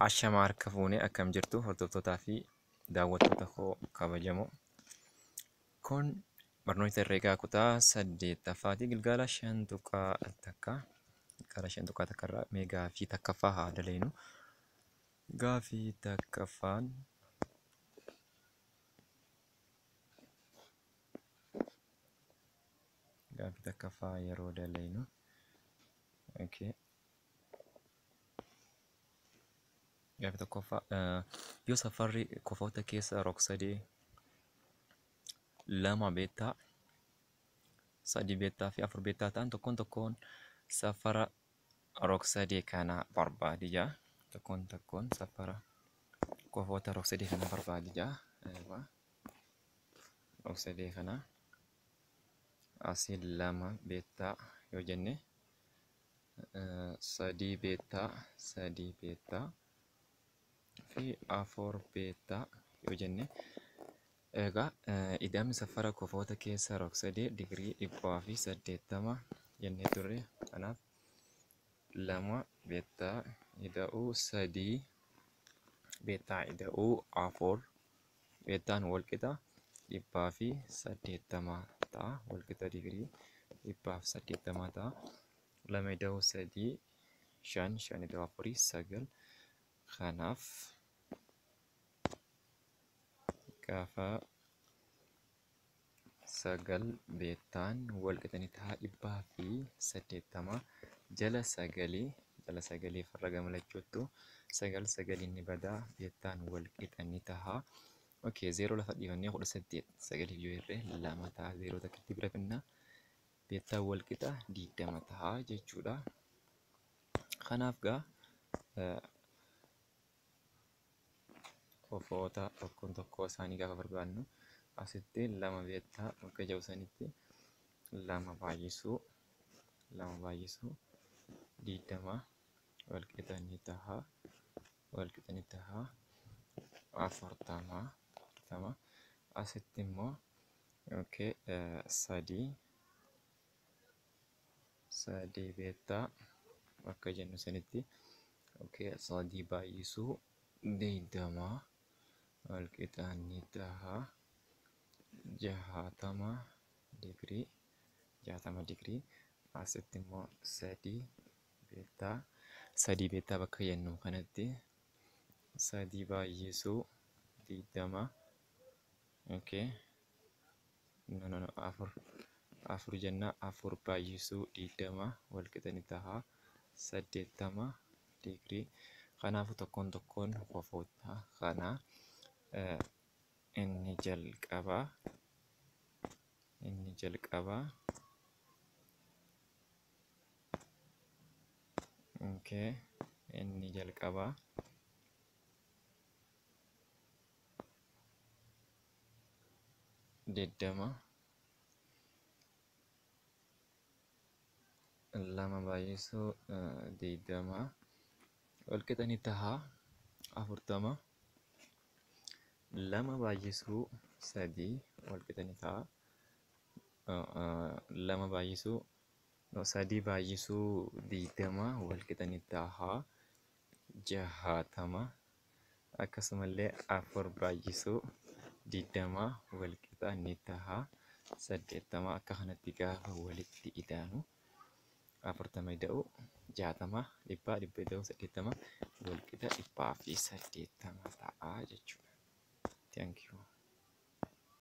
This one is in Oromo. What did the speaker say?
Ashamaa harka fuunee akkam jirtu hordoftootaa fi daawwattoota koo kabajamoo. Kun barnoota herreegaa kutaa 8ffaati. Gilgaala 5.1. Gilgaala 5.1 irraa mee gaaffii 1ffaa haa dalagnu. Gaaffii 1ffaan gaaffii 1ffaa yeroo dalagnu. Okay. Gaaffii 1ffaa yoo safarri kofoota keessa rog-sadee 2 beektaa, 3 beektaa fi 4 beektaa ta'an tokkoon tokkoon safara rog-sadee kana barbaadi jaa. Tokkoon tokkoon safara kofoota rog-sadee kana barbaadi jaa. Rog-sadee kana asii 2 beektaa yoo jenne 3 beektaa, 3 beektaa fi 4 beektaa yoo jenne egaa ida'amni safara kofoota keessa rog-sadee digirii 180 jennee turre. Kanaaf 2 beektaa ida'uu 3 beektaa ida'uu 4 beektaan walqixa 180 ta'a. Walqixa digirii 180 ta'a. 2 ida'uu 3 5, 5 ida'uu 4 9. Kanaaf gaafa 9 beektaan walqixa ni ta'a 180 jala 9 jala 9 farra gama lachuuttu 9 9 ni badaa beektaan walqixa ni ta'a. Okay, 0 lafa dhiifannee 18 9 yoo hirree 2 ta'a. 0 takkitti bira finna beektaan walqixa 20 ta'a jechuudha. Kanaaf gaa kofoota tokkoon tokkoo isaanii gaafa barbaadnu asitti 2 beektaa bakka jiru sanitti 2 baay'isuu 2 baay'isuu 20 walqixa ni ta'a. Walqixa ni ta'a 40 40. Asitti immoo okay 3 3 beektaa bakka jennu sanitti okay 3 baay'isuu 20 walqixa ni ta'a 60 digirii 60 digirii. Asitti immoo 3 beektaa 3 beektaa bakka jennu kanatti 3 baay'isuu 20 okay no no no 4 4 jenna 4 baay'isuu 20 walqixa ni ta'a 80 digirii. Kanaafuu tokkoon tokkoon kofoota kana inni jalqabaa okay inni jalqabaa 20 2 baay'isuu 20 walqixa ni ta'a 40 2 baay'isuu 3 walqixa ni ta'a 2 baay'isuu 3 baay'isuu 20 walqixa ni ta'a 60. Akkasumallee 4 baay'isuu 20 walqixa ni ta'a 80. Akka kanatti gaafa walitti idaanu 40 ida'uu 60 dhibba dhibba ida'uu 80 walqixa 180 ta'a jechuudha. Thank you.